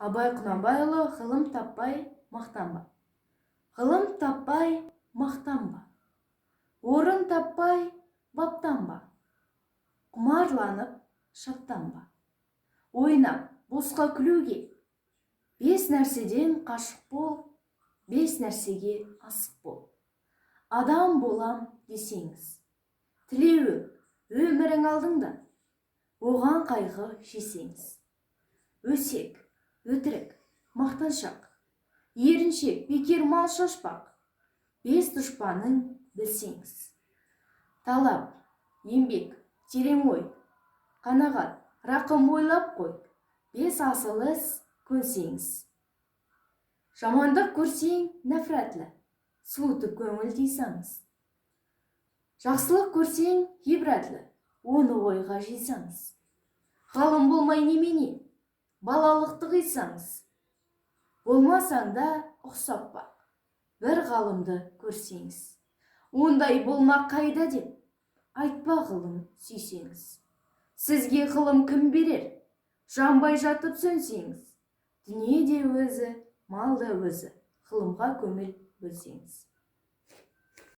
Абай Құнанбайұлы, «Ғылым таппай мақтанба». Ғылым таппай мақтанба, орын таппай баптанба, құмарланып шаттанба, ойнап босқа күлуге. Бес нәрседен қашық бол, бес нәрсеге асық бол адам болам десеңіз. Тілеуің, өмірің алдыңда, оған қайғы жесеңіз. Өсек, өтірік, мақтаншақ, еріншек, бекер мал шашпақ — бес дұшпаның, білсеңіз. Талап, еңбек, терең ой, қанағат, рақым ойлап қой, бес асыл іс, көнсеңіз. Жамандық көрсең, нәфрәтлі, суытып көңіл тыйсаңыз. Жақсылық көрсең, ғибратлы, оны ойға жисаңыз. Ғалым болмай немене, балалықты қисаңыз. Болмасаң да ұқсап бақ бір ғалымды көрсеңіз. Ондай болма қайда деп айтпа ғылым сүйсеңіз. Сізге ғылым кім берер, жанбай жатып сөнсеңіз? Дүние де өзі, мал да өзі, ғылымға көңіл бөлсеңіз.